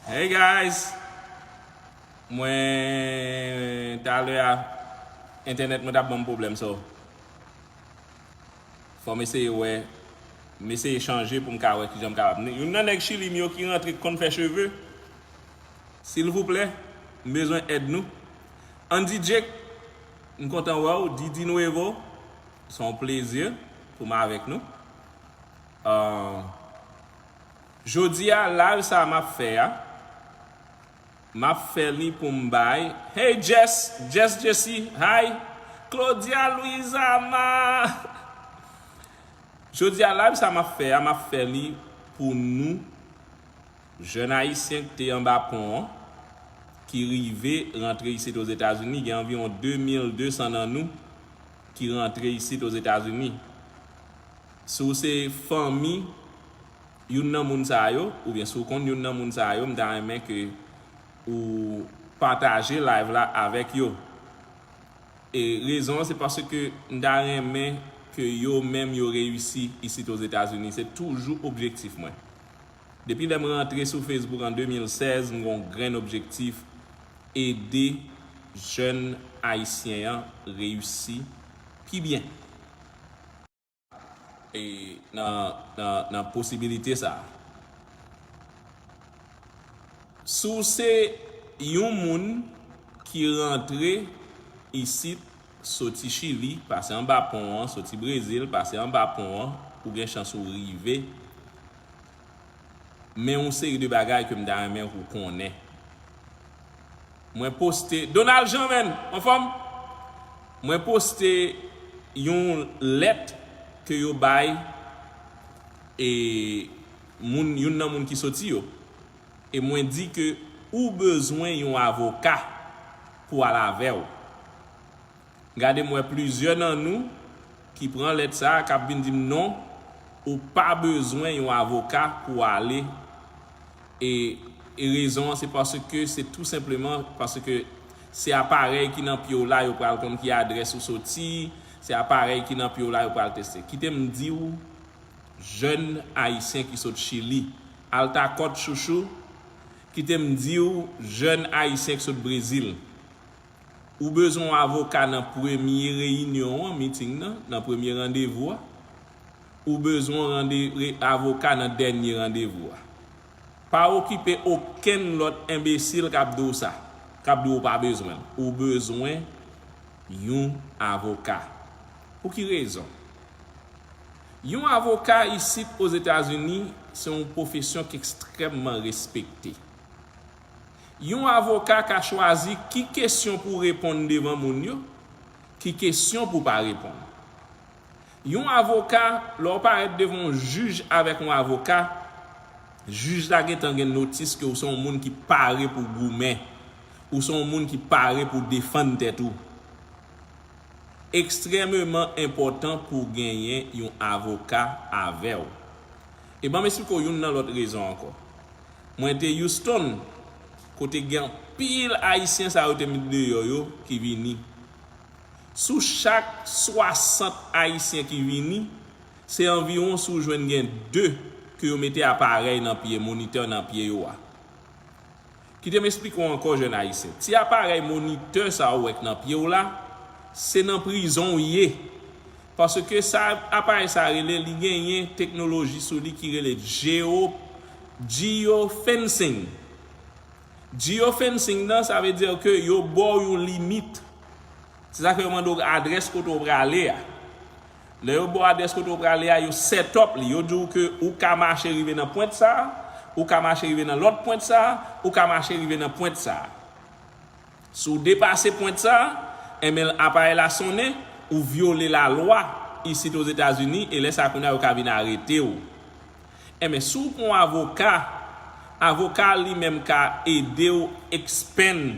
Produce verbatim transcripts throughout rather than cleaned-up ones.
Hey guys! Mwen, talè a, entènèt mwen t ap ban m pwoblèm, so fò m eseye wè, m eseye chanje pou m ka wè kijan m kapab. Youn nan nèg Chili m yo ki rantre ki konn fè cheve, silvouplè, m bezwen èd nou. Andy Jake, m kontan wè w. Didi Nuevo, se yon plezi pou m avèk nou. Ah, jodi a, live sa a m ap fè a, m ap fè li pou m bay. Hey Jess, Jess Jessie, hi. Claudia Luisa Ma. Jodi a, live sa a m ap fè a, m ap fè li pou nou, jèn ayisyen ki te anba pon an, ki rive rantre isit Ozetazini, gen anviwon de mil de san nan nou ki rantre isit Ozetazini. Si w se fanmi youn nan moun sa yo, oubyen si w konn youn nan moun sa yo, m ta renmen ke ou pataje live la avèk yo. E rezon an, se paske m ta renmen ke yo menm yo reyisi isit Ozetazini. Se toujou objektif mwen. Depi lè m rantre sou Facebook an de mil sèz, m gen yon grenn objektif, ede jèn ayisyen an reyisi pi byen. E nan, nan, nan posibilite sa a. Si w se yon moun ki rantre isit, soti Chili, pase anba pon an, soti Brezil, pase anba pon an, ou gen chans ou rive, men yon seri de bagay ke m ta renmen ou konnen. Mwen poste, Donald Jean, menn, anfòm? Mwen poste yon lèt ke yo bay e moun, youn nan moun ki soti yo. E mwen di ke ou bezwen yon avoka pou al avè w. Gade, m wè plizyè nan nou ki pran lèt sa a, k ap vin di m non, ou pa bezwen yon avoka pou w ale. E, e rezon an, se paske, se tou senpleman paske se aparèy ki nan pye w la, yo pral konn ki adrès ou soti, se aparèy ki nan pye w la, yo pral teste. Kite m di w, jèn ayisyen ki sot Chili, al ta kòt chouchou, kite m di w, jèn ayisyen ki sot Brezil. Ou bezwen yon avoka nan premye reyinyon an, miting nan, nan premye randevou a. Ou bezwen yon rande-, re-, avoka nan dènye randevou a. Pa okipe okenn lòt enbesil k ap di w sa, k ap di w ou pa bezwen l. Ou bezwen yon avoka. Pou ki rezon? Yon avoka isit Ozetazini, se yon pwofesyon ki ekstrèmman respekte. Yon avoka ka chwazi ki kesyon pou w reponn devan moun yo, ki kesyon pou w pa reponn. Yon avoka, lè w parèt devan yon jij avèk yon avoka, jij la gentan gen notis ke w se yon moun ki pare pou goumen, ou se yon moun ki pare pou defann tèt ou. Ekstrèmeman enpòtan pou w genyen yon avoka avè w. E ban m esplike w youn nan lòt rezon ankò. Mwen te Houston, kote gen anpil Ayisyen sa yo te met deyò yo ki vini. Sou chak swasant Ayisyen ki vini, se anviwon, si w jwenn, gen de ke yo mete aparèy nan pye, monitè nan pye yo a. Kite m esplike w ankò, jèn ayisyen. Ti aparèy monitè sa w wè k nan pye w la, se nan prizon w ye. Paske sa aparèy sa rele, li genyen teknoloji sou li ki rele geo-, geofencing. Geofencing nan, sa vle di ke yo ba w yon limit. Se sa k fè yo mande w adrès kote w prale a. Lè yo ba w adrès kote w prale a, yo set up li. Yo di w ke ou ka mache rive nan pwent sa a, ou ka mache rive nan lòt pwent sa a, ou ka mache rive nan pwent sa a. Si w depase pwent sa a, enben aparèy la sonnen, ou vyole lalwa isit Ozetazini, e lè sa a kounye a yo ka vin arete w. Enben, si w pran yon avoka, avoka a li menm ka ede w expand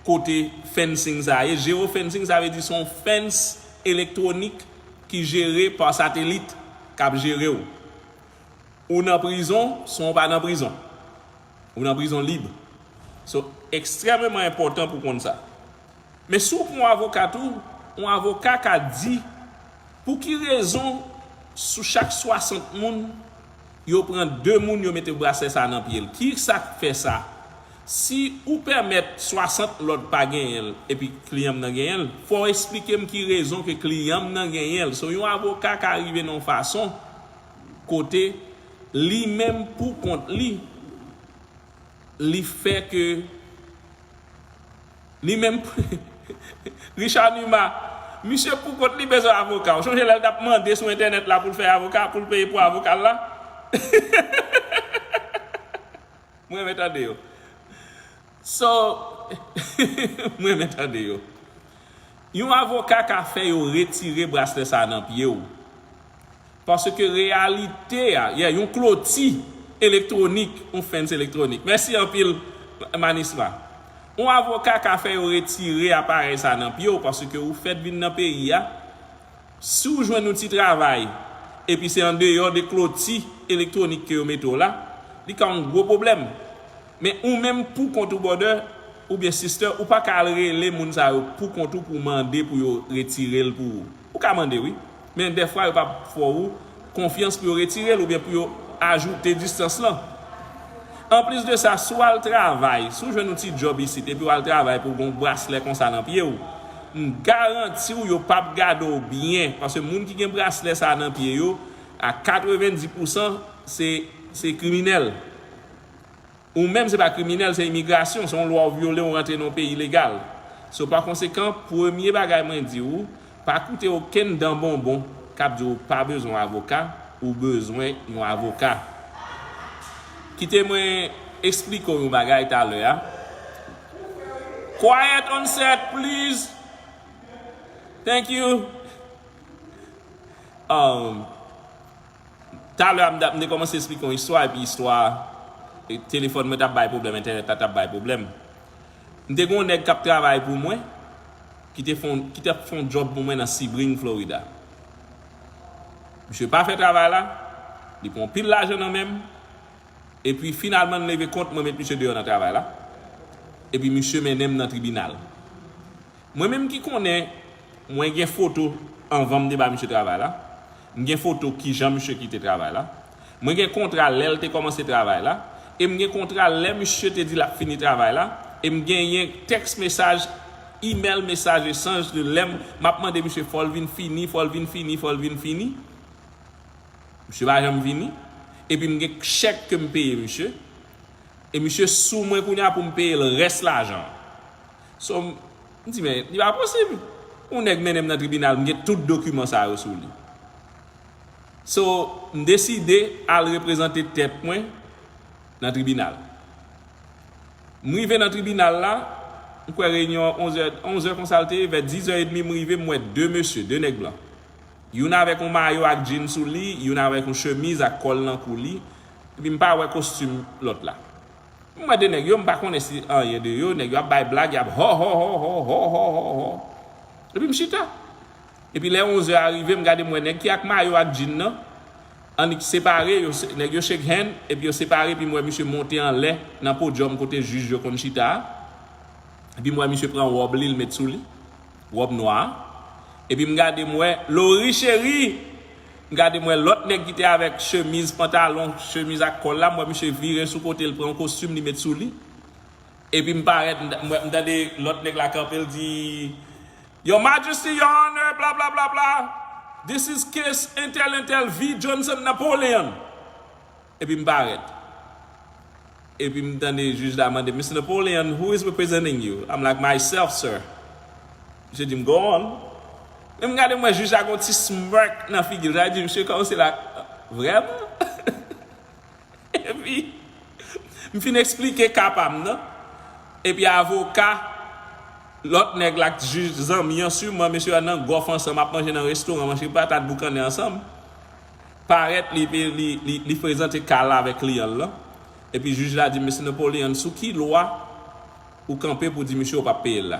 kote fencing sa a ye. Geofencing, sa vle di se yon fence elektwonik ki jere pa satelit k ap jere w. Ou nan prizon san w pa nan prizon. Ou nan prizon lib. So, ekstrèmeman enpòtan pou w konn sa. Men si w pran yon avoka tou, yon avoka ka di pou ki rezon sou chak swasant moun, Yo pran de moun, yo mete braslè sa nan pye l. Ki sa k fè sa? Si ou pèmèt swasant lòt pa genyen l, epi kliyan m nan genyen l, fò w eksplike m ki rezon ke kliyan m nan genyen l. So, yon avoka ka rive nan yon fason kote li menm pou kont li, li fè ke li menm Richard Numa, misye pou kont li bezwen avoka. Ou sonje lè l t ap mande sou entènèt la pou l fè avoka, pou l peye pou avoka l la? Mwen renmen tande yo. So, mwen renmen tande yo. Yon avoka ka fè yo retire braslè sa nan pye w. Paske reyalite a, yeah, yon kloti elektwonik, yon fence elektwonik. Mèsi anpil, Manisma. Yon avoka ka fè yo retire aparèy sa nan pye w, paske ou fèt vin nan peyi a. Si w jwenn yon ti travay, epi se andeyò de kloti elektwonik ke yo mete w la, li ka yon gwo pwoblèm. Men ou menm pou kont ou, brother, oubyen sister, ou pa ka al rele moun sa yo pou kont ou pou mande pou yo retire l pou ou. Ou ka mande, wi. Men dèfwa, yo p ap fè w konfyans pou yo retire l oubyen pou yo ajoute distans lan. Anplis de sa, si w al travay, si w jwenn yon ti djòb isit, epi w al travay pou w gen yon braslè konsa nan pye w, m garanti w, yo p ap gade w byen, paske moun ki gen braslè sa nan pye yo, a katrevenndis pousan, se, se kriminèl. Ou menm, se pa kriminèl, se imigrasyon, se yon lwa w vyole, w rantre nan yon peyi ilegal. So, pa konsekan, premye bagay mwen di w, pa koute okenn dan bonbon k ap di w pa bezwen avoka, ou bezwen yon avoka. Kite mwen eksplike w yon bagay talè a. Quiet on set, please. Thank you. Um, Talè a, m t ap, m te kòmanse eksplike yon istwa, epi istwa, e, telefòn mwen t ap bay pwoblèm, entènèt la t ap bay pwoblèm. M te gen yon nèg k ap travay pou mwen, ki te fè yon, ki t ap fè yon djòb pou mwen nan Sebring, Florida. Misye pa fè travay la, li pran pil lajan nan men m, epi finalman, m leve kont mwen met misye deyò nan travay la, epi misye mennen m nan tribinal. Mwen menm ki konnen, mwen gen foto anvan m te ba misye travay la. M gen foto kijan misye kite travay la. Mwen gen kontra lè l te kòmanse travay la. E m gen kontra lè misye te di l ap fini travay la. E m genyen tèks mesaj, imèl, mesaj echanj de lè m, m ap mande misye fò l vin fini, fò l vin fini, fò l vin fini. Misye pa janm vini. Epi m gen chèk ke m peye misye. E misye sou mwen kounye a pou m peye l rès lajan an. So, m di, men, li pa posib. Yon nèg mennen m nan tribinal, m gen tout dokiman sa yo sou li. So, m deside al reprezante tèt mwen nan tribinal. M rive nan tribinal la, m kwè reyinyon an onzè, onzè konsa l te ye, vè dizè edmi m rive, m wè de mesye, de nèg blan. Youn avèk yon mayo ak djin sou li, youn avèk yon chemiz ak kòl nan kou li, epi m pa wè kostim lòt la. M wè de nèg yo, m pa konnen si anyen de yo, nèg yo ap bay blag, y ap hò, hò, hò. Epi m chita. Epi lè onzè a rive, m gade, m wè nèg ki ak mayo ak djin nan, annik separe, yo se-, nèg yo shake hand, epi yo separe, epi m wè misye monte anlè nan podyòm kote jij yo konn chita a. Epi m wè misye pran wòb li, l met sou li, wòb nwa a. Epi m gade, m wè Lori Cheri. M gade, m wè lòt nèg ki te avèk chemiz, pantalon, chemiz ak kòl la, m wè misye vire sou kote, l pran yon kostim, li met sou li. Epi m parèt, m, m, m tande lòt nèg la kanpe, l di, "Your Majesty, Your Honor, bla, bla, bla, bla. This is case entel, entel, V Johnson Napoleon." Epi m parèt. Epi m tande jij la mande, "Mister Napoleon, who is representing you?" I'm like, "Myself, sir." Misye di m, "Go on." Men m gade, m wè jij la gon ti smirk nan figi l. Sa vle di, misye kòmanse la, "Vrèman?" Epi, m fin eksplike ka pa m nan. Epi avoka, lòt nèg la, jij zanmi an, siman mesye a nan gòf ansanm, ap manje nan restoran, manje patat boukannen ansanm. Parèt, li, li, li, li prezante ka l avèk kliyan l lan. Epi jij la di, "Mesye Napoleon, sou ki lwa ou kanpe pou di misye ou p ap peye l la?"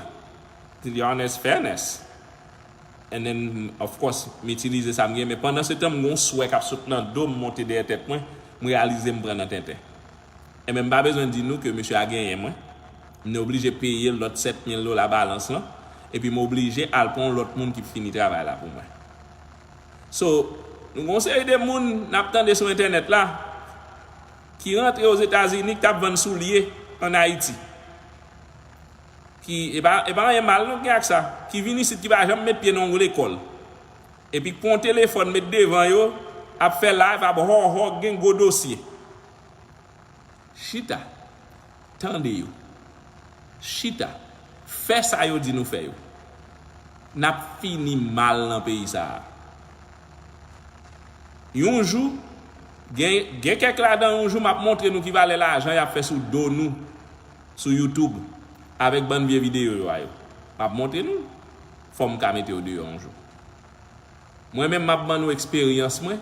Li di, "Honest fairness." And then, of course, m itilize sa m gen, men pandan se tan, m gen yon swè k ap sot nan do m, monte dèyè tèt mwen, m reyalize m pran nan tenten. E men m pa bezwen di nou ke mesye a genyen mwen. M oblije peye l lòt sèt mil dola balans lan, epi m oblije al pran yon lòt moun ki fini travay la pou mwen. So, nou gen yon seri de moun n ap tande sou entènèt la, ki rantre Ozetazini, ki t ap vann soulye ann Ayiti. Ki, e pa, e pa anyen mal non k gen ak sa. Ki vin isit, ki pa janm met pye nan yon lekòl. Epi k pran yon telefòn, met devan yo, ap fè live, ap hòhò, k gen gwo dosye. Chita, tande yo. Chita, fè sa yo di nou fè yo. N ap fini mal nan peyi sa a. Yon jou, gen, gen kèk ladan, yon jou, m ap montre nou ki valè lajan y ap fè sou do nou, sou YouTube, avèk bann vye videyo yo a yo. M ap montre nou. Fò m ka mete yo deyò yon jou. Mwen menm, m ap ban nou eksperyans mwen,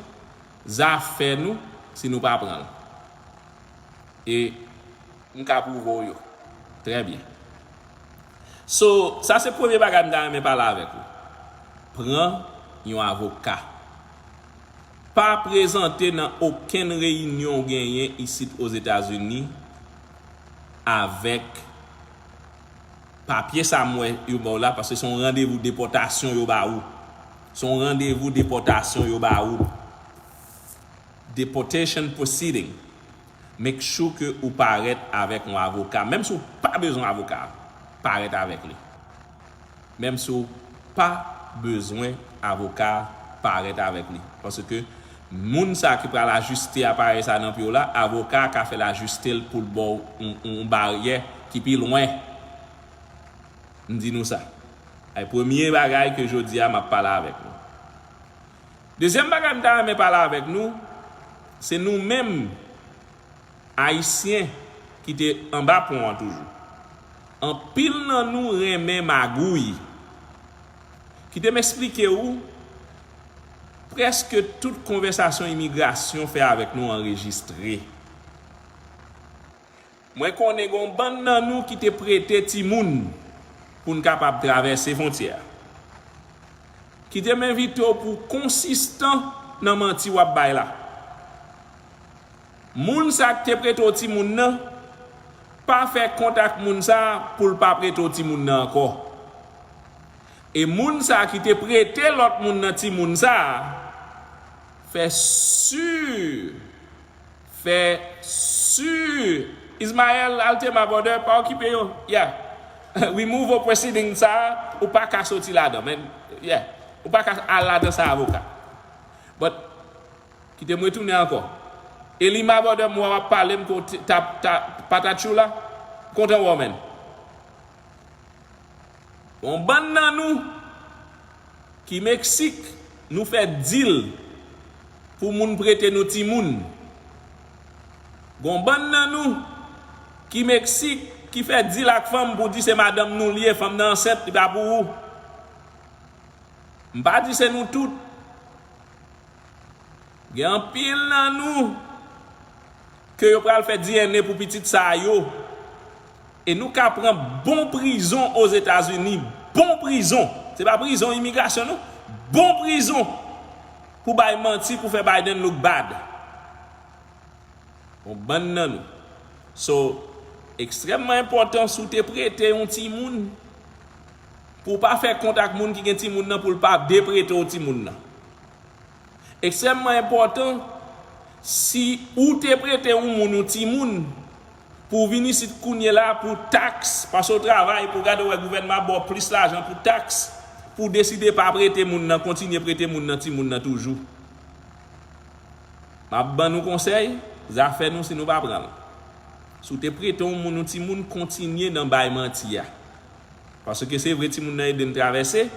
zafè nou, si nou pa pran l. E m ka pwouve w yo. Trè byen. So, sa se premye bagay m ta renmen pale avèk ou. Pran yon avoka. Pa prezante nan okenn reyinyon w genyen isit Ozetazini avèk papye sa m wè yo ba w la, paske se yon randevou depòtasyon yo ba ou. Se yon randevou depòtasyon yo ba ou. Deportation proceeding. Make sure ke ou parèt avèk yon avoka. Menm si w pa bezwen avoka, parèt avèk li. Menm si w pa bezwen avoka, parèt avèk li. Paske moun sa ki pral ajiste aparèy sa nan pye w la, avoka ka fè l ajiste l pou l ba w yon, yon baryè ki pi lwen. M di nou sa. Ay, premye bagay ke jodi a m ap pale avèk nou. Dezyèm bagay m ta renmen pale avèk nou, se nou menm Ayisyen ki te anba pon an toujou. Anpil nan nou renmen magouy. Kite m eksplike w, prèske tout konvèsasyon imigrasyon fè avèk nou anrejistre. Mwen konnen gen yon bann nan nou ki te prete timoun pou n kapab travèse fwontyè a. Kite m envite w pou w konsistan nan manti w ap bay la. Moun sa k te prete w timoun nan, pa fè kont ak moun sa pou l pa prete w timoun nan ankò. E moun sa ki te prete lòt moun nan timoun sa, fè si, fè si. Ismael, Altema, brother, pa okipe yo. Yeah. Removal proceeding sa, ou pa ka soti ladan, men, yeah. Ou pa ka al ladan sa avoka. But, kite m retounen ankò. Elima, brother, m wè w ap pale, m ko-, ta, ta, patatchou la. M kontan wè w, man. Yon bann nan nou ki Meksik, nou fè dil pou moun prete nou timoun. Yon bann nan nou ki Meksik, ki fè dil ak fanm pou di se madanm nou li ye, fanm nan ansent, li pa pou ou. M pa di se nou tout. Gen anpil nan nou ke yo pral fè D N A pou pitit sa yo. E nou ka pran bon prizon Ozetazini, bon prizon. Se pa prizon imigrasyon non. Bon prizon pou bay manti, pou fè Biden look bad. Yon bann nan nou. So, ekstrèmman enpòtan si w te prete yon timoun, pou w pa fè kont ak moun ki gen timoun nan pou l pa deprete w timoun nan. Ekstrèmman enpòtan, si ou te prete yon moun yon timoun, pou w vin isit kounye la pou taks, paske w travay, pou w gade w wè gouvènman ap ba w plis lajan pou taks, pou w deside pa prete moun nan, kontinye prete moun nan timoun nan toujou. M ap ban nou konsèy, zafè nou si nou pa pran l. Si w te prete yon moun yon timoun, kontinye nan bay manti a. Paske se vre timoun nan ede n travèse,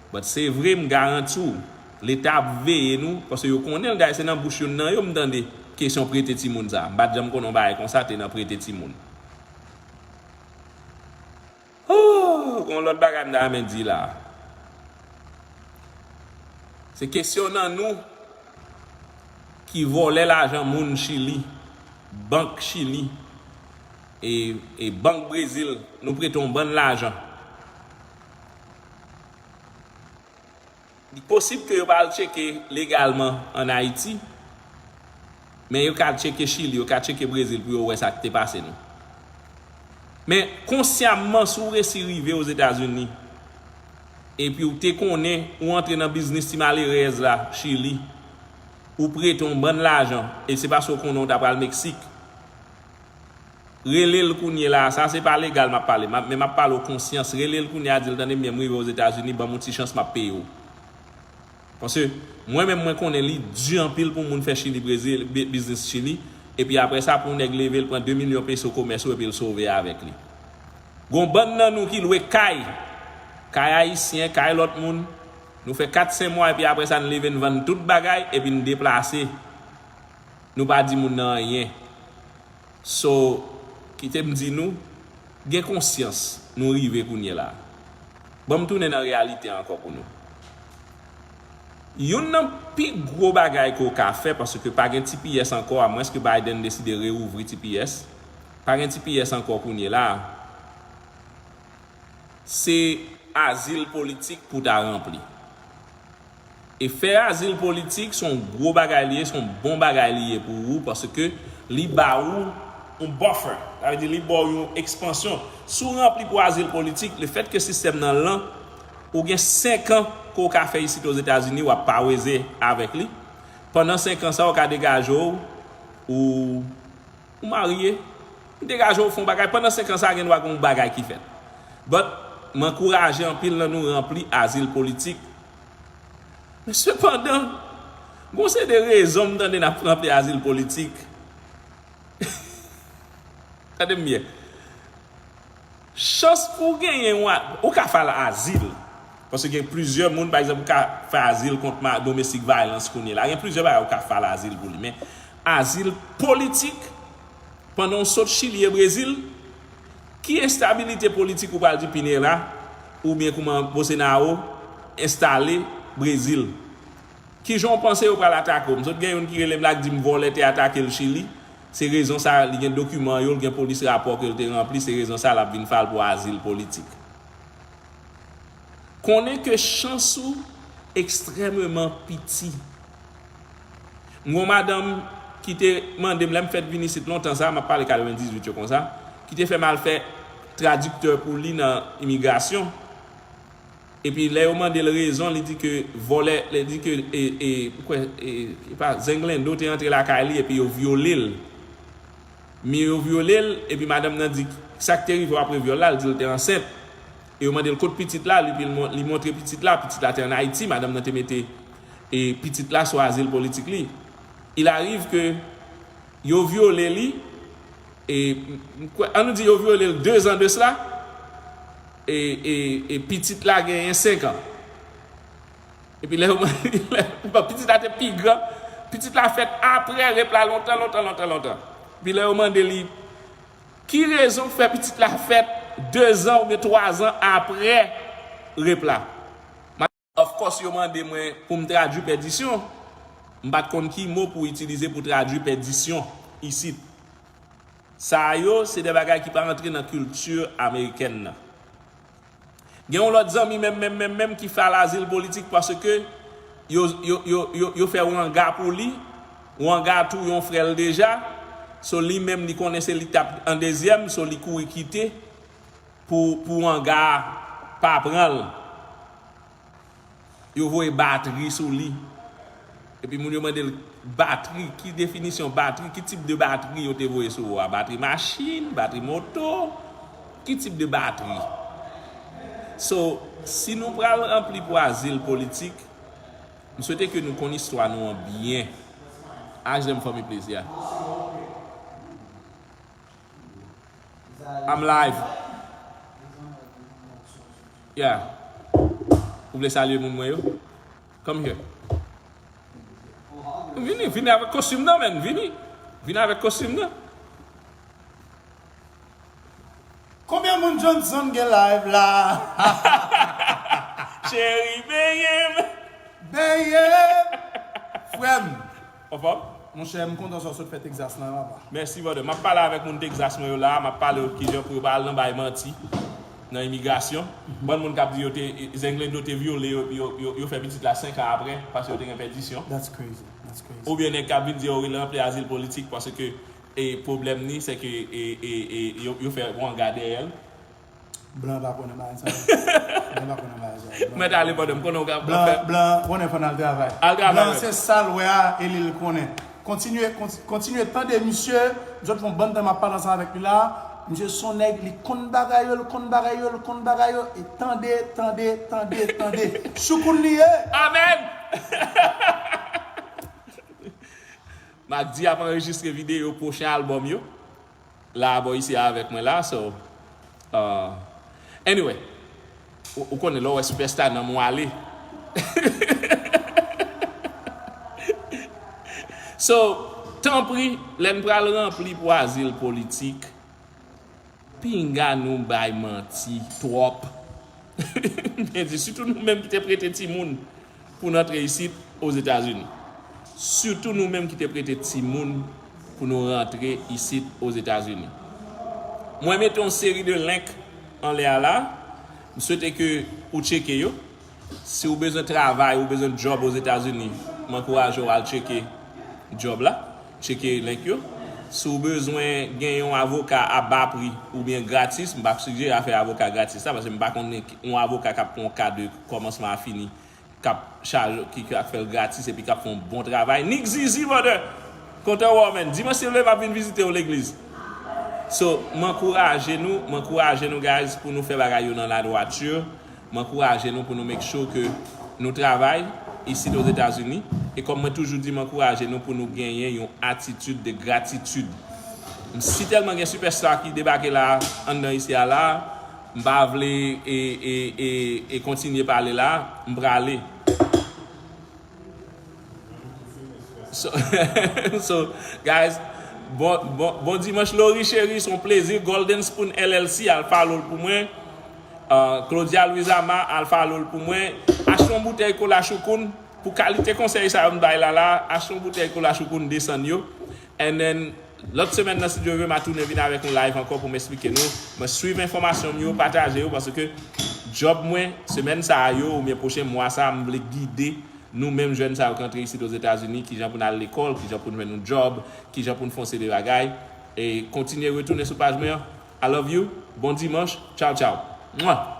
but se vre m garanti w, Leta ap veye nou, paske yo konnen l, dayè se nan bouch youn nan yo m tande kesyon prete timoun sa. M pa t janm konnen yon bagay konsa te nan prete timoun. Oh, gon lòt bagay m ta renmen di la. Se kesyon nan nou ki vòlè lajan moun Chili, bank Chili, e, e bank Brezil, nou prete yon bann lajan. Li posib ke yo pa al tcheke legalman ann Ayiti, men yo ka tcheke Chili, yo ka tcheke Brezil pou yo wè sa k te pase nou. Men konsyamman, si w resi rive Ozetazini, epi w te konnen ou antre nan biznis ti malerèz la, Chili, ou prete yon bann lajan, e se paske w konnen w ta pral Meksik. Rele l kounye la, sa se pa legal m ap pale, m ap- men m ap pale w konsyans. Rele l kounye a, di l, tande byen, m rive Ozetazini, ban m yon ti chans, m ap peye w. Paske mwen menm, mwen konnen li di anpil pou moun fè Chili, Brezil, bi- biznis Chili, epi apre sa, pou yon nèg leve, l pran de milyon peso komès ou, epi l sove avèk li. Gon bann nan nou ki lwe kay, kay ayisyen, kay lòt moun, nou fè kat senk mwa, epi apre sa, n leve, n vann tout bagay, epi n deplase. Nou pa di moun nan anyen. So, kite m di nou, gen konsyans, nou rive kounye la. Ban m tounen nan reyalite ankò pou nou. Youn nan pi gwo bagay ke w ka fè, paske pa gen T P S ankò, amwenske Biden deside reouvri T P S, pa gen T P S ankò kounye la, se azil politik pou ta ranpli. E fè azil politik se yon gwo bagay li ye, se yon bon bagay li ye pou ou, paske li ba ou yon buffer. Sa vle di li ba w yon ekspansyon. Si w ranpli pou azil politik, lefètke sistèm nan lan, ou gen senk an ke w ka fè isit Ozetazini, w ap paweze avèk li. Pandan senk an sa, w ka degaje w, ou Ou marye, ou degaje w fè yon bagay. Pandan senk an sa, gen dwa gen yon bagay ki fèt. But, m ankouraje anpil nan nou ranpli azil politik. Men sepandan, gon seri de rezon m tande n ap ranpli azil politik. Tande m byen. Chans pou w genyen yon a- ou ka file azil. Paske gen plizyè moun, pa egzanp, ou ka fè azil kont ma- domestic violence kounye la. Gen plizyè bagay ou ka file azil pou li. Men azil politik, pandan w sot Chili e Brezil, ki enstabilite politik ou pral di Pinera oubyen kouman Bolsonaro enstale Brezil? Kijan w panse yo pral atake w? M sot gen youn ki rele m la, ki di m vòlè te atake l Chili. Se rezon sa, li gen dokiman yo, l gen polis rapò ke l te ranpli, se rezon sa l ap vin file pou azil politik. Konnen ke chans ou ekstrèmeman piti. M gon madanm ki te mande m, lè m fèt vin isit lontan sa, m ap pale katrevendizuit yo konsa, ki te fè m al fè tradiktè pou li nan imigrasyon. Epi lè yo mande l rezon, li di ke vòlè, li di ke, e, e, kwè, e, e pa, zenglendo te antre lakay li epi yo vyole l. Men yo vyole l, epi madanm nan di, sa k te rive w apre vyòl la, l di l te ansent. E yo mande l kot pitit la, li, epi l mon- li montre pitit la, pitit la te ann Ayiti, madanm nan te mete, e, pitit la sou azil politik li. Il arrive ke yo vyole li, e, m- m- kwè- ann nou di yo vyole l de zan de sela, e, e, e pitit la genyen senk an. Epi lè yo mande, bon, pitit la te pi gran, pitit la fèt apre rep la lontan, lontan, lontan, lontan. Epi lè yo mande li, ki rezon k fè pitit la fèt de zan oubyen twa zan apre rep la? Of course, yo mande mwen pou m tradui pèdisyon. M pa t konn ki mo pou itilize pou tradui pèdisyon isit. Sa yo, se de bagay ki pa rantre nan kilti amerikèn nan. Gen yon lòt zanmi menm, menm, menm, menm ki file azil politik paske yo, yo, yo, yo, yo fè wanga pou li. Wanga touye yon frè l deja. So, li menm, li konnen se li k t ap an dezyèm. So, li kouri kite pou, pou wanga a pa pran l. Yo voye batri sou li. Epi moun yo mande l, batri, ki definisyon batri, ki tip de batri yo te voye sou ou a? Batri machin, batri moto, ki tip de batri? So, si nou pral ranpli pou azil politik, m swete ke nou konn istwa nou an byen. Ask them for me, please, yeah. I'm live. Yeah. Ou vle salye moun mwen yo? Come here. Vini, vini avèk kostim nan, men. Vini. Vini avèk kostim nan. Konbyen moun Johnson gen live la? Cheri, benyen m. Benyen m. Frè m. Anfòm? Monchè, m kontan sa w sot fè Texas lan, papa. Mèsi, brother. M ap pale avèk moun Texas mwen yo la, m ap pale yo kijan pou yo pa al nan bay manti nan imigrasyon. Bann moun k ap di yo te, Zenglendo te vyole yo, epi yo, yo, yo fè pitit la senk an apre, paske yo te gen pèdisyon. That's crazy. That's crazy. Oubyen nèg k ap vin di yo ranpli azil politik paske, e, pwoblèm ni, se ke, e, e, e, yo, yo fè wanga dèyè l. Blan pa kwè nan bagay sa yo. Blan pa kwè nan bagay Mwen t ale pandan m konnen w ka Blan, blan, konnen fò n al travay. Al travay, Blan, men. Se sa l wè a, e li l konnen. Kontinye, konti- kontinye tande misye. M sot fè yon bann tan m ap pale ansanm avèk li la. Misye se yon nèg, li konn bagay yo, li konn bagay yo, li konn bagay yo. E tande, tande, tande, tande. Choukoun li ye. Amen! Magdi ap anrejistre videyo pwochen albòm yo. La bò isi avèk mwen la, so uh, anyway, ou, ou konnen lè w wè Superstar nan mwen ale. So, tanpri, lè n pral ranpli pou azil politik, pinga nou bay manti twòp. M te di, sitou nou menm ki te prete timoun pou n antre isit Ozetazini. Sitou nou menm ki te prete timoun pou nou rantre isit Ozetazini. Mwen mete yon seri de link anlè a la. M swete ke ou tcheke yo. Si w bezwen travay, ou bezwen djòb Ozetazini, m ankouraje w al tcheke djòb la, tcheke link yo. Si w bezwen gen yon avoka a ba pri oubyen gratis, m p ap sijere afè avoka gratis la, paske m pa konn yon avoka k ap pran yon ka de kòmansman a fini, k ap chaje, ki, ki ap fè l gratis epi k ap fè yon bon travay. Nick Zizi, brother! Kontan wè w, man. Dimanch se lè m ap vin vizite w legliz. So, m ankouraje nou, m ankouraje nou, guys, pou nou fè bagay yo nan ladwati. M ankouraje nou pou nou make sure ke nou travay isit Ozetazini. E kòm mwen toujou di, m ankouraje nou pou nou genyen yon atitid de gratitid. M si tèlman gen superstar ki debake la, anndan isi a la, m pa vle e, e, e, e kontinye pale la, m prale. So, so guys, bon, bon, bon dimanch, Lori cheri, se yon plezi. Golden Spoon L L C, al follow l pou mwen. Uh, Claudia Luizama, al follow l pou mwen. Achte yon boutèy kola Choukoun. Pou kalite konsèy sa yo m bay la la, achte yon boutèy kola Choukoun, desann yo. And then, lòt semèn nan, si Dye vle, m a tounen vin avèk yon live ankò pou m eksplike nou. Mwen swiv enfòmasyon m yo, pataje yo, paske djòb mwen, semèn sa a yo, oubyen pwochen mwa sa a, m vle gide nou menm jèn sa yo k antre isit Ozetazini, kijan pou n al lekòl, kijan pou n jwenn yon djòb, kijan pou n fè yon seri de bagay. E kontinye retounen sou paj mwen an. I love you. Bon dimanch. Tchaw, tchaw. Mwa!